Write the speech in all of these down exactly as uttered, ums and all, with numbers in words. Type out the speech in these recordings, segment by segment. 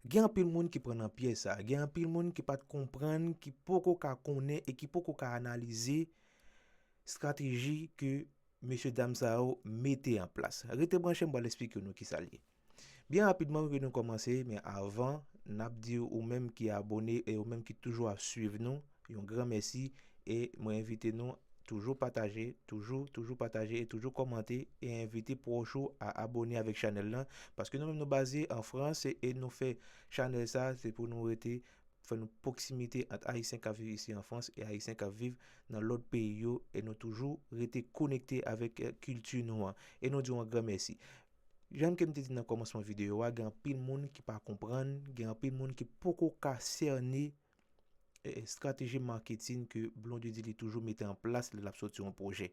Gen anpil moun ki pran nan pyèj sa, gen anpil moun ki pa t konprann, ki poko ka konnen e ki poko ka analize estrateji ke mesye dam sa yo mete an plas. Rete branche, m pral esplike nou kisa l ye. Byen rapidman ke nou kòmanse, men avan, n ap di ou menm ki abòne e ou menm ki toujou ap swiv nou, yon gran mèsi e mwen envite nou toujou pataje, toujou, toujou pataje e toujou kòmante e envite pwòch ou a abòne avèk chanèl lan, paske nou menm nou baze an Frans e, e nou fè chanèl sa, se pou nou rete, fè nou pwoksimite ant Ayisyen k ap viv isi an Frans e Ayisyen k ap viv nan lòt peyi yo, e nou toujou rete konekte avèk, eh, kilti nou an. E nou di w yon gran mèsi. Jan ke m te di nan kòmansman videyo a, gen anpil moun ki pa konprann, gen anpil moun ki poko ka sène, eh, estrateji maketin ke Blondedy li toujou mete an plas lè l ap soti yon pwojè.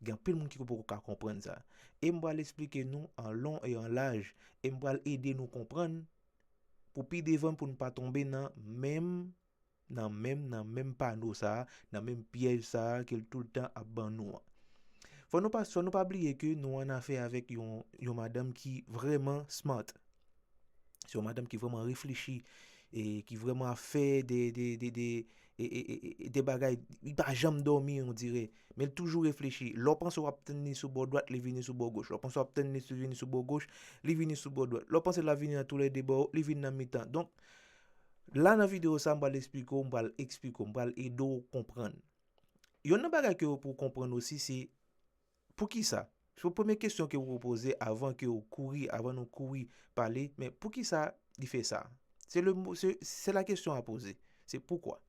Gen anpil moun ki poko ka konprann sa. E m pral esplike nou an lon e an laj, e m pral ede nou konprann pou pi devan pou n pa tonbe nan menm, nan menm, nan menm pano sa a, nan menm pyèj sa a ke l toultan ap ban nou an. Fò nou pa, fò nou pa bliye ke nou an afè avèk yon, yon madanm ki vrèman smart. Se yon madanm ki vrèman reflechi e ki vrèman ap fè de, de, de, de, e, e, e, e, de bagay, li pa janm dòmi, on dirè. Men l toujou reflechi. Lè w panse w ap tann li sou bò dwat, li vini sou bò goch. Lè w panse w ap tann li sou, vini sou bò goch, li vini sou bò dwat. Lè w panse l ap vini nan toulède bò, li vin nan mitan. Donk, la nan videyo sa, m pral esplike w, m pral eksplike w, m pral ede w konprann. Yonn nan bagay ke w pou konprann osi, se poukisa. Se premye kesyon ke w poze avan ke w kouri, avan nou kouri pale, men poukisa li fè sa? Se le mo, se, se la kesyon a poze. Se poukwa.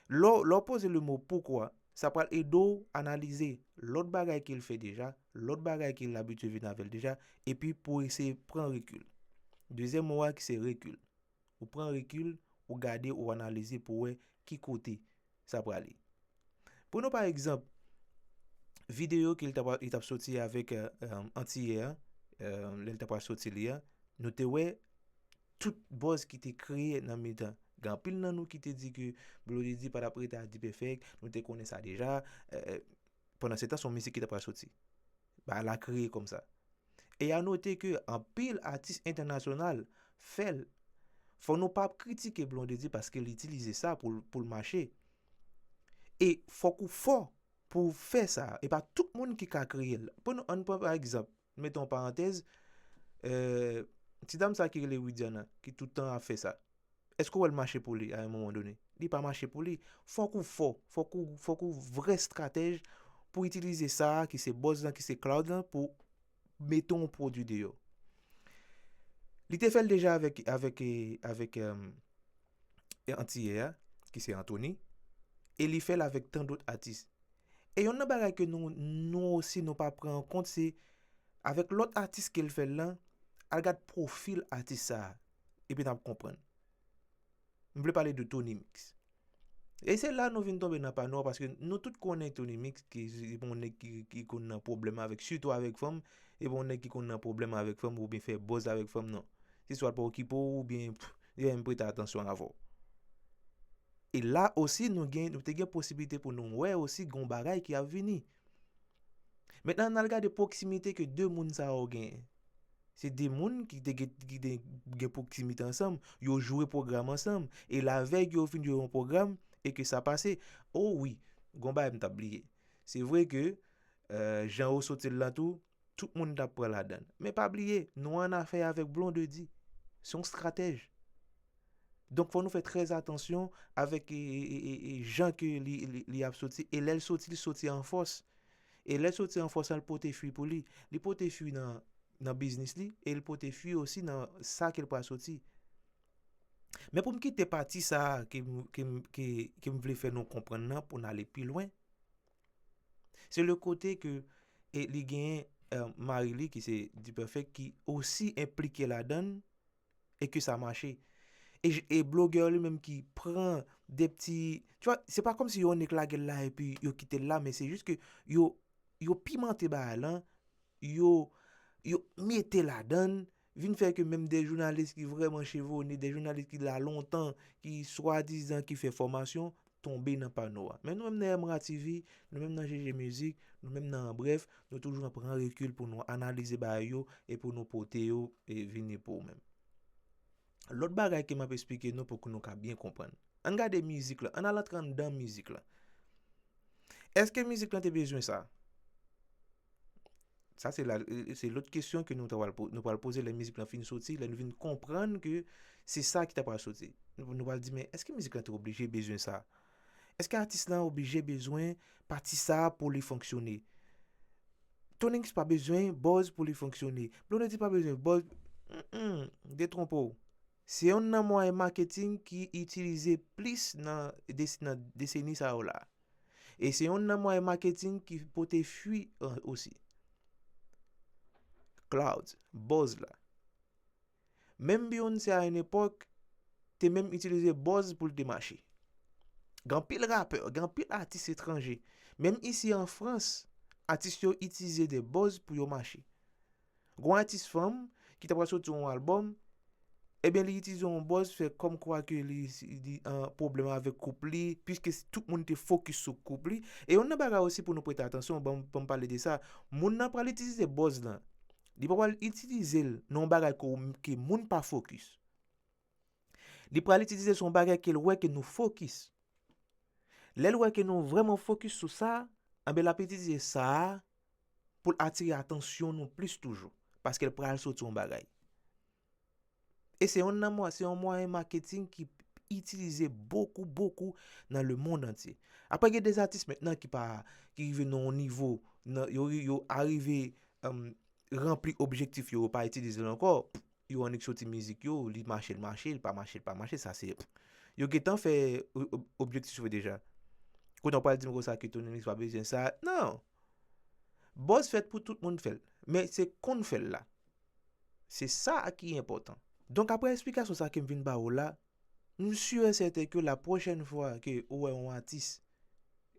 Lè w, lè w poze le mo poukwa, sa pral ede w analize lòt bagay ke l fè deja, lòt bagay ke l abitye vin avè l deja, epi pou eseye pran rekil. Dezyèm mo a ki se rekil. Ou pran rekil, ou gade, ou analize pou wè ki kote sa prale. Pran nou pa egzanp, videyo ke l t ap, li t ap soti avèk, eh, eh, antiyè a, eh, lè l t ap soti li a, nou te wè tout buzz ki te kreye nan mitan. Gen anpil nan nou ki te di ke Blondedy pa t ap rete ak D-Perfect, nou te konnen sa deja, eh, pandan se tan, se yon mizik ki t ap soti. Bagay la kreye kòmsa. E a note ke anpil atis entènasyonal fè l. Fò nou pa ap kritike Blondedy paske l itilize sa pou l, pou l mache. E fòk ou fò pou w fè sa. E pa tout moun ki ka kreye l. Pran nou, ann pran pa egzanp, mete yon parantèz, eh, ti dam sa ki rele Widiana, ki tout tan ap fè sa. Èske w wè l mache pou li a yon moman done? Li pa mache pou li. Fòk ou fò, fòk ou, fòk ou vrè estratèj pou itilize sa a ki se buzz lan, ki se cloud lan, pou mete yon pwodui deyò. Li te fè l deja avèk, avèk, eh, avèk, eh, antiyè a, ki se Anthony, e li fè l avèk tan dòt atis. E yonn nan bagay ke nou, nou osi, nou pa pran an kont, se avèk lòt atis ke l fè l lan, al gad pwofil atis sa a, epi n ap konprann. M vle pale de Tony Mix. E se la nou vin tonbe nan pano a, paske nou tout konnen Tony Mix, ki se pa yon nèg ki, ki konn nan pwoblèm avèk, sitou avèk fanm, e pa yon nèg ki konn nan pwoblèm avèk fanm oubyen fè buzz avèk fanm, non. Se swa l pa okipe w oubyen, pff, li pa menm prete atansyon avè w. E la osi, nou gen, nou te gen posiblite pou nou wè osi gon bagay ki ap vini. Mentnan, n al gade pwoksimite ke de moun sa yo genyen. Se de moun ki te gen, ki te gen pwoksimite ansanm, yo jwe pwogram ansanm. E lavèy ke yo fin jwe yon pwogram, e ke sa pase, o wi, gon bagay m t ap bliye. Se vre ke, eh, jan yo soti l lan tou, tout moun t ap pran ladan l. Men pa bliye, nou an afè avèk Blondedy. Se yon estratèj. Donk, fò nou fè trè atansyon avèk, e, e, e, e, e jan ke li, li, li ap soti. E lè l soti, li soti an fòs. E lè l soti an fòs, l pote fwi pou li. Li pote fwi nan, nan biznis li, e l pote fwi osi nan sa ke l pral soti. Men pou m kite pati sa a ke m, ke m, ke, ke m vle fè nou konprann nan, pou n ale pi lwen, se le kote ke, e li genyen, eh, mari li ki se D-Perfect ki osi enplike ladan l, e ke sa mache. E j-, e blogè yo li menm ki pran de pti, tu vois, se pa kòmsi yo nèk lage l la epi yo kite l la, men se jis ke yo, yo pimante bagay lan, yo, yo mete ladan l, vin fè ke menm de jounalis ki vrèman chevone, de jounalis ki la lontan, ki swadizan ki fè fòmasyon, tonbe nan pano a. Men nou menm nan Emra T V, nou menm nan G G Music, nou menm nan Anbrèf, nou toujou ap pran rekil pou nou analize bagay yo e pou nou pote yo e vini pou ou menm. Lòt bagay ke m ap esplike nou pou ke nou ka byen konprann. Ann gade mizik lan, ann al antre anndan mizik lan. Èske mizik lan te bezwen sa? Sa se la, se lòt kesyon ke nou ta pral po-, nou pral poze lè mizik lan fin soti, lè nou vin konprann ke se sa ki ta pral soti. Nou, nou pral di, men èske mizik lan te oblije bezwen sa? Èske atis lan oblije bezwen pati sa pou li fonksyone? Tony Mix pa bezwen buzz pou li fonksyone. Blondedy pa bezwen buzz. Mm-mm, detwonpe w. Se youn nan mwayen maketing ki itilize plis nan des-, nan deseni sa yo la. E se youn nan mwayen maketing ki pote fwi, euh, osi. Cloud, buzz la. Menm Beyoncé a yon epòk te menm itilize buzz pou l te mache. Gen anpil rapè, gen anpil atis etranje. Menm isi an Frans, atis yo itilize de buzz pou yo mache. Gon atis fanm ki ta pral soti yon albòm, ebyen li itilize yon buzz fè kòmkwa ke li, li an pwoblèm avèk koup li, piske s-, tout moun te fokis sou koup li. E youn nan bagay osi pou nou prete atansyon, ban, ban m pale de sa, moun nan pral itilize buzz lan. Li pa pral itilize l nan yon bagay ke, ke moun pa fokis. Li pral itilize l sou yon bagay ke l wè ke nou fokis. Lè l wè ke nou vrèman fokis sou sa, anben l ap itilize sa a pou l atire atansyon nou plis toujou, paske l pral soti yon bagay. E se yon nan mwa-, se yon mwayen maketing ki itilize bokou, bokou nan le monde entier. Apre gen de atis mentnan ki pa, ki rive nan yon nivo, nan, yo, yo arive, um, ranpli objektif yo, yo pa itilize l ankò. Yo annik soti mizik yo, li mache, l mache, li pa mache, li pa mache, sa se, yo gentan fè o-, o-, objektif yo deja. Kounye a w pral di m konsa ke Tony Mix pa bezwen sa. Non. Buzz fèt pou tout moun fè l. Men se konn fè l la. Se sa ki enpòtan. Donk, apre esplikasyon sa ke m vin ba ou la, m si e sèten ke la pwochèn fwa ke ou wè yon atis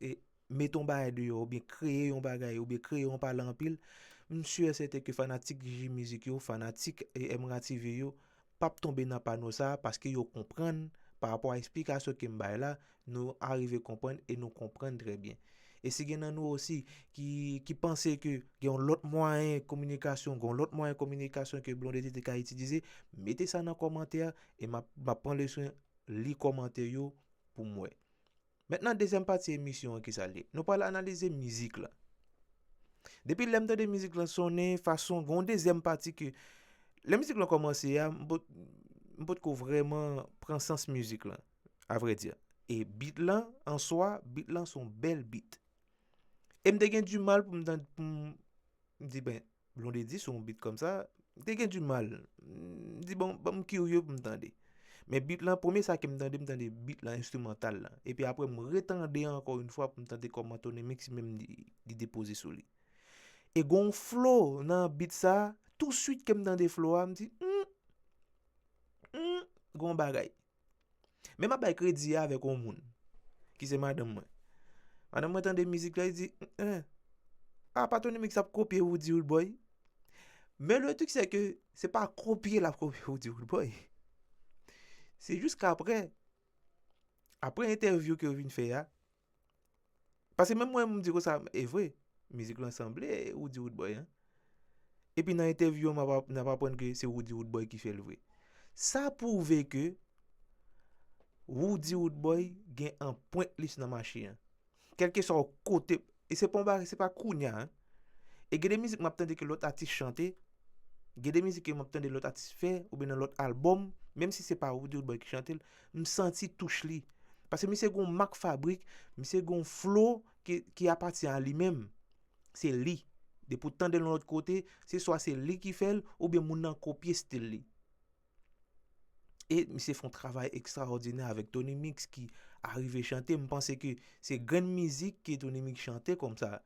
e mete yon bagay deyò, oubyen kreye yon bagay, oubyen kreye yon pale anpil, m si e sèten ke fanatik J Mizik yo, fanatik, e, Emra T V yo, p ap tonbe nan pano sa a, paske yo konprann, pa rapò a esplikasyon ke m bay la, nou arive konprann e nou konprann trè byen. E si gen nan nou osi ki, ki panse ke gen yon lòt mwayen kominikasyon, gen yon lòt mwayen kominikasyon ke Blondedy te ka itilize, mete sa nan kòmantè a e m ap, m ap pran le swen li kòmantè yo pou m wè. Mentnan, dezyèm pati emisyon an, kisa l ye? Nou pral analize mizik lan. Depi lè m tande mizik lan sonnen, fason, gen yon dezyèm pati ke, lè mizik lan kòmanse a, m pot-, m potko vrèman pran sans mizik lan, avrèdi. E beat lan, an swa, beat lan se yon bèl beat. E m te gen di mal pou m tande, pou m, m di, ben, Blondedy sou yon beat kòmsa, m te gen di mal. M di, bon, ban m kirye pou m tande. Men beat lan, premye sa ke m tande, m tande beat lan enstrimantal lan. Epi apre, m retande ankò yon fwa pou m tande kòman Tony Mix menm li, li depoze sou li. E gon flow nan beat sa, touswit ke m tande flow a, m di, hmm, hmm, gon bagay. Men m ap bay kredi a avèk yon moun, ki se madanm mwen. Madanm mwen tande mizik la, li di, en, a pa Tony Mix ap kopye Roody Roodboy. Men le truc, c'est que se pa kopye l ap kopye Roody Roodboy. Se jis ke apre, apre entèvyou ke yo vin fè a, paske menm mwen, m di konsa, e vre, mizik lan sanble Roody Roodboy, en. Epi nan entèvyou an, m ap, n ap aprann ke se Roody Roodboy ki fè l vre. Sa pwouve ke Roody Roodboy gen anprent li nan mache an. Kèlkeswa kote, e se pa yon bagay, se pa kounye a, en. E gen de mizik m ap tande ke lòt atis chante, gen de mizik ke m ap tande lòt atis fè, oubyen nan lòt albòm, menm si se pa Roody Roodboy ki chante l, m santi touch li. Paske misye gon mak fabrik, misye gon flow ki, ki apatyen a li menm. Se li. Depi w tande l yon lòt kote, se swa se li ki fè l, oubyen moun nan kopye stil li. E misye fè yon travay ekstraòdinè avèk Tony Mix ki arive chante. M panse ke se grenn mizik ke Tony Mix chante kòmsa.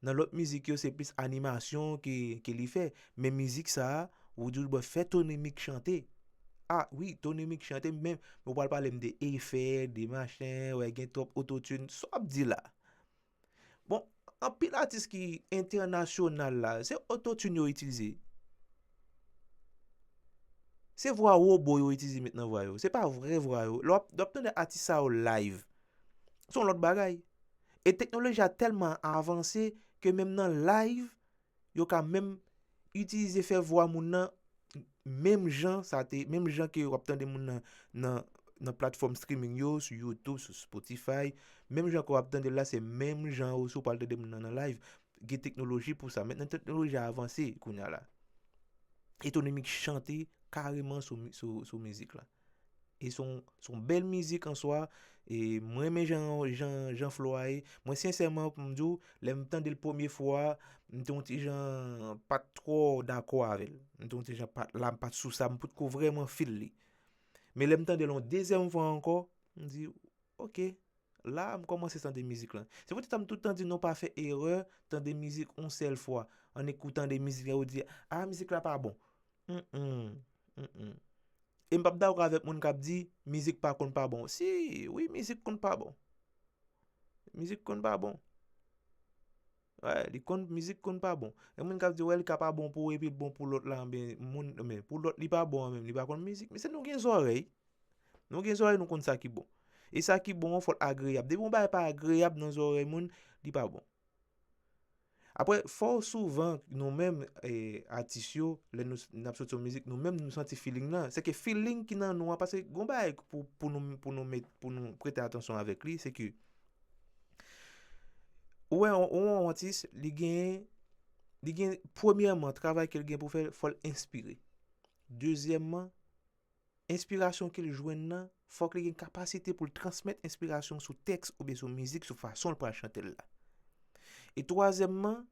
Nan lòt mizik yo, se plis animasyon ke, ke li fè. Men mizik sa a, Roody Roodboy fè Tony Mix chante. A, wi, Tony Mix chante, men ou pral pale m de efè, de machin, wè, gen twòp autotune. Sa w ap di la? Bon, anpil atis ki entènasyonal la, se autotune yo itilize. Se vwa wobo yo itilize met nan vwa yo. Se pa vrè vwa yo. Lè w ap, lè w ap tande atis sa yo live, se yon lòt bagay. E teknoloji a tèlman avanse ke menm nan live, yo ka menm itilize fè vwa moun nan menm jan sa te, menm jan ke w ap tande moun nan, nan, nan platfòm streaming yo, sou YouTube, sou Spotify, menm jan ke w ap tande l la, se menm jan osi w pral tande moun nan nan live. Gen teknoloji pou sa. Mentnan teknoloji a avanse kounye a la. Etoninik chante kareman sou, sou, sou mizik la. E se yon, se yon bèl mizik an swa. E mwen renmen jan, jan, jan flow a ye. Mwen sensèman, pou m di w, lè m tande l premye fwa, m te yon ti jan pa t twò dakò avè l. M te yon ti jan pa t la, m pa t sou sa, m potko vrèman feel li. Men lè m tande l yon dezyèm fwa ankò, m di, oke, la, m kòmanse tande mizik lan. Se poutèt sa m tout tan di nou pa fè erè tande mizik yon sèl fwa. An ekoute tande mizik la, ou di, a, mizik la pa bon. Mm, mm, mm, mm. E m p ap dakò avèk moun k ap di, mizik pa konn pa bon. Si, wi, mizik konn pa bon. Mizik konn pa bon. Wè, li konn, mizik konn pa bon. Gen moun k ap di, wè, li ka pa bon pou ou epi l bon pou lòt la, men moun, men pou lòt, li pa bon an menm, li pa konn mizik. Men se nou gen zòrèy. Nou gen zòrèy, nou konn sa ki bon. E sa ki bon an, fò l agreyab. Depi yon bagay pa agreyab nan zòrèy moun, li pa bon. Apre, fò souvan, nou menm, eh, atis yo, lè nou, n ap soti yon mizik, nou menm, nou santi feeling lan. Se ke feeling ki nan nou an, paske gon bagay pou, pou nou, pou nou met, pou nou prete atansyon avèk li, se ke, ou wè, yon, yon, yon atis, li gen, li gen, premyèman, travay ke l gen pou fè, fò l enspire. Dezyèmman, enspirasyon ke l jwenn nan, fòk li gen kapasite pou l transmèt enspirasyon sou tèks oubyen sou mizik, sou fason l pral chante l la. E twazyèmman,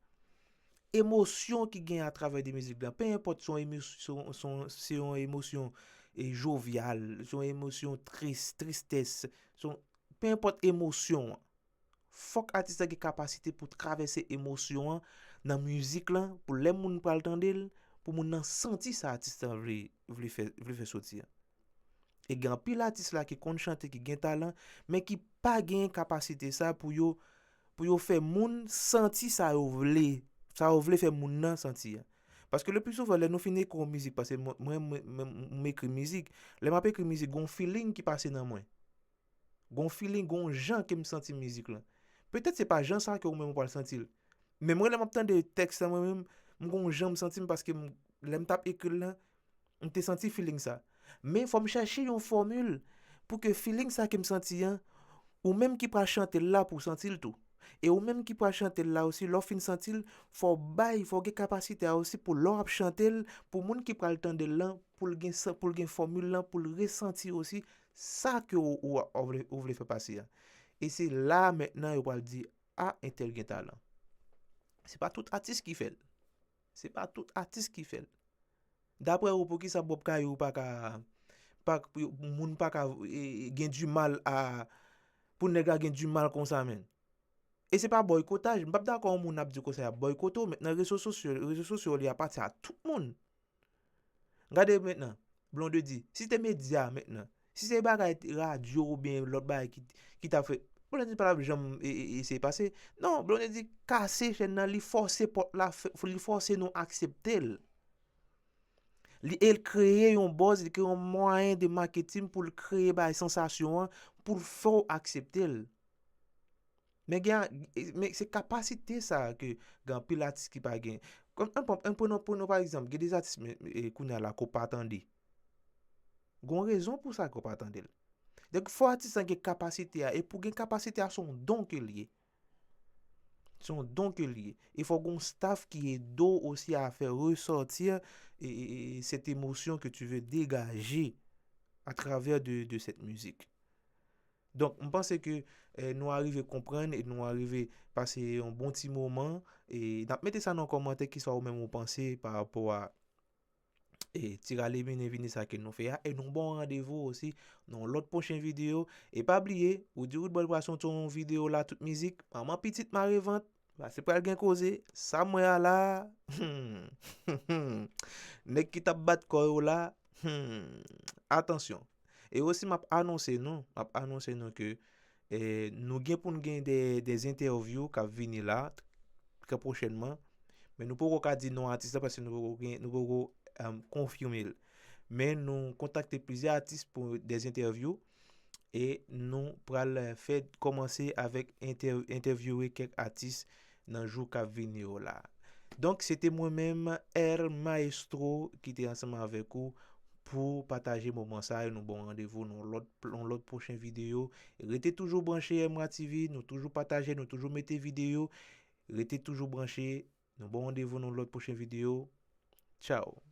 emosyon ki gen atravè de mizik la. Pe enpòt se yon emosyon, se yon, se yon emosyon, e, jovyal, se yon emosyon tris, tristès, se yon, pe enpòt emosyon an. Fòk atis la gen kapasite pou travèse emosyon an nan mizik lan, pou lè moun pral tande l, pou moun nan santi sa atis lan vle, vle fè, vle fè soti an. E gen anpil atis la ki konn chante, ki gen talan, men ki pa gen kapasite sa pou yo, pou yo fè moun santi sa yo vle, sa yo vle fè moun nan santi an. Paske le pli souvan, lè nou fin ekri yon mizik, paske mwen, mwen, mwen, mwen, m ekri mizik, lè m ap ekri mizik, gon feeling ki pase nan mwen. Gon feeling, gon jan ke m santi mizik lan. Petèt se pa jan sa ke ou menm ou pral santi l. Men mwen, lè m ap tande tèks la, mwen menm, m gon jan m santi m paske m, lè m t ap ekri l lan, m te santi feeling sa. Men fò m chèche yon fòmil pou ke feeling sa ke m santi an, ou menm ki pral chante l la pou w santi l tou. E ou menm ki pral chante l la osi, lè w fin santi l, fò w bay, fò w gen kapasite a osi pou lè w ap chante l, pou moun ki pral tande l lan, pou l gen, pou l gen fòmil lan, pou l resanti osi sa ke ou, ou, ou vle, ou vle fè pase a. E se la mentnan yo pral di, a, entèl gen talan. Se pa tout atis ki fè l. Se pa tout atis ki fè l. Daprè ou, poukisa Bob Kayou pa ka, pa, moun pa ka, e, e, gen dimal a, pou nèg la gen dimal konsa menm? E se pa bòykotaj. M p ap dakò yon moun ap di konsa y ap bòykote w. Mentnan rezo sosyo, rezo sosyo li apati a tout moun. Gade mentnan, Blondedy, si se te medya mentnan, si se bagay radyo oubyen lòt bagay ki, ki t ap fè, Blondedy pa t ap janm e, e, eseye pase. Non, Blondedy kase chèn nan, li fòse pòt la, fè, li fòse nou aksepte l. Li, e l kreye yon buzz, li kreye yon mwayen de maketin pou l kreye bay sansasyon an, pou l fè w aksepte l. Men gen, men se kapasite sa a ke gen anpil atis ki pa gen. Kòm, ann pran, ann pran, pran, pa egzanp, gen de atis, men, e, kounye a la, ke w pa tande. Gon rezon pou sa ke w pa tande l. Donk, fò atis lan gen kapasite a, e pou gen kapasite a, se yon don ke l ye. Se yon don ke l ye. E fò gon staff ki ede w osi a fè resòti, e, e, e, cette émotion que tu veux dégager à travers de, de cette musique. Donk, m panse ke, eh, nou arive konprann e nou arive pase yon bon ti moman. E n ap mete sa nan kòmantè, kisa ou menm ou panse pa rapò a, e, ti rale mennen vini sa ke nou fè a. E nou ba w randevou osi nan yon lòt pwochen videyo. E pa bliye, Roody Roodboy pral soti yon videyo la, tout mizik, manman pitit mare vant, pase pral gen koze, sa m wè a la, hmm, nèg ki t ap bat kò yo la, hmm, atansyon. E osi, m ap anonse nou, m ap anonse nou ke, eh, nou gen pou n gen de, de entèvyou k ap vini la, trè pwochènman. Men nou poko ka di non atis la paske nou poko gen, nou poko, em, konfime l. Men nou kontakte plizyè atis pou de entèvyou e nou pral, eh, fè kòmanse avèk entè-, entèvyouwe kèk atis nan jou k ap vini yo la. Donk, se te mwen menm, El Maestro, ki te ansanm avèk ou pou pataje moman sa yo. Nou bon randevou nan lòt, nan lòt pwochen videyo. Rete toujou branche M R A T V, nou toujou pataje, nou toujou mete videyo. Rete toujou branche, nou bon randevou nan lòt pwochen videyo. Tchao.